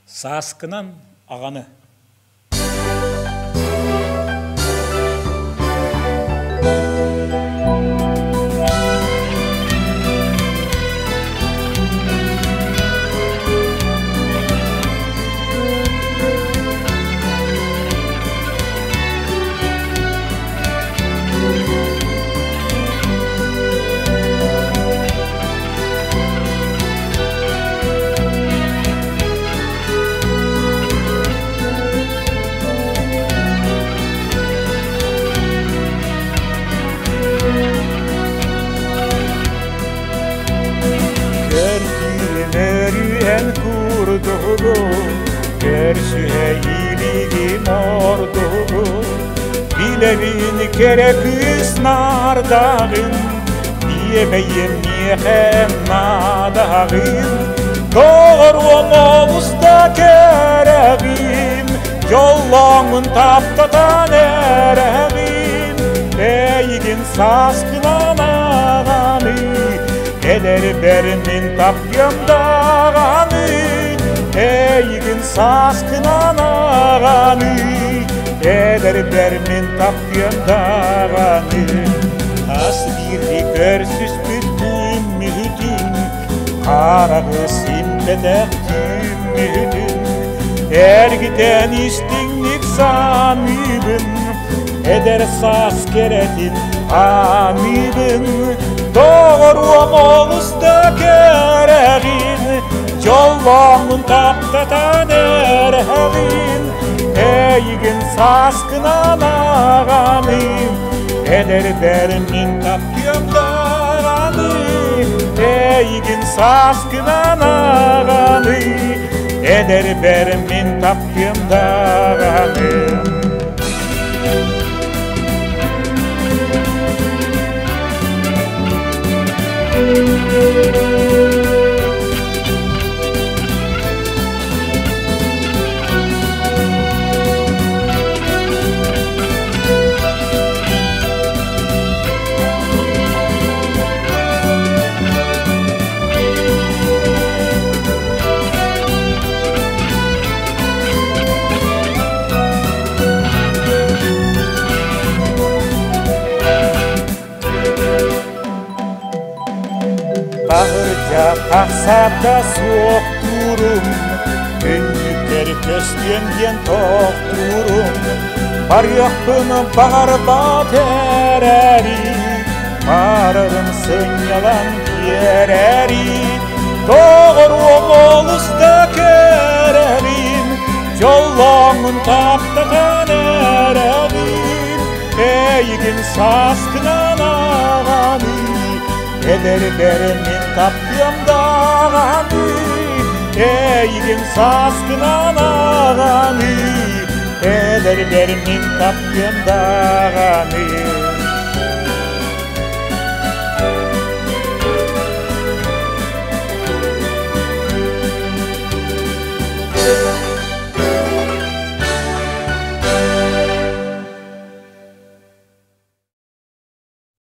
Сааскынан аҕаны Көрдүүрүн курдугу, көрсүһэ илигим ордугу, билэбин кэрэ кыыс наардаҕын, биэбэйим миэхэ наадаҕын, доҕоруом олус да кэрэҕин, дьоллооҥун таптатан эрэҕин, эйигин сааскынан аҕаны, эдэрбэр мин таптыам даҕаны, эйигин сааскынан аҕаны, эдэрбэр мин таптыам даҕаны. Хас биирдии көрсүспүт күммүтүн, хараҕы симпэтэх күммүтүн, эргитэн истиҥник саныыбын, эдэр саас кэрэтин аныыбын, доҕоруом олус да кэрэҕин, дьоллооммун таптатан эрэҕин, эйигин сааскынан аҕаным, эдэрбэр мин таптыам даҕаны, эйигин сааскынан аҕаны, эдэрбэр мин таптыам даҕаны. Таһырдьа тахсарда суохтуурум, күннүктэр көстүөн диэн тохтуурум, барыахпын баҕарбат эрээри, барарым сынньалаҥ биэрэри, доҕоруом олус да кэрэрин, дьоллооҥун таптатан эрэбин, эйигин сааскынан аҕаны, эдэрбэр мин таптыам даҕаны, эйигин сааскынан аҕаны, эдэрбэр мин таптыам даҕаны.